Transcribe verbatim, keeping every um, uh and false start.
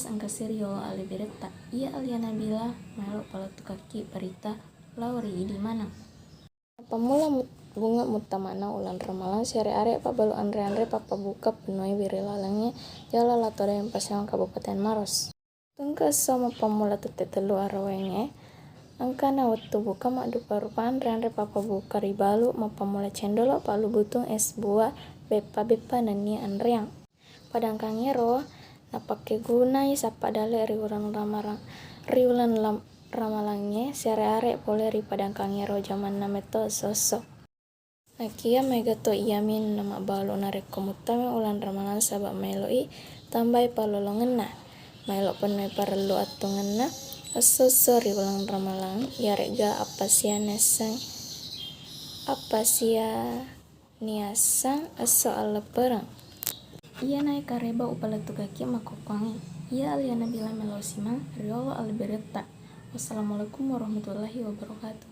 engka si riolo alebiretta. Iya Alia Nabila maelo palettukakki barita lao ri idi maneng. Mappammula mut-, bunga muttamana uleng Ramalang, siare-are pabbalu anre-anre pappabuka penuiwi ri lalengnge Jalan Latoreng, Pasiang, Kabupaten Maros. Tungke esso mappammula tette tellu arawenge, engkana wettu buka maddupa-rupa anre-anre pappabuka ribalu mappammula cendolo, pallu butung, es buah, beppa-beppa nennia anreang. Padangkangngero napakkegunai sappa dalle ri uleng Ramarang-, ri uleng lam-, Ramalangnge, siare-are pole ri padangkangngero jamanna metto esso-esso. Nakia maega to iyami namabbalu narekko muttama uleng Ramalang, saba maeloi tambai pallolongenna, maelo penui parellu attungenna esso-esso ri uleng Ramalang, iyare'ga appasia niasseng, appasia niasseng esso alleppereng. Iyanae kareba upalettukakki makkukkuangnge. Iya Alia Nabila melo simang riolo alebiretta. Wassalamualaikum warahmatullahi wabarakatuh.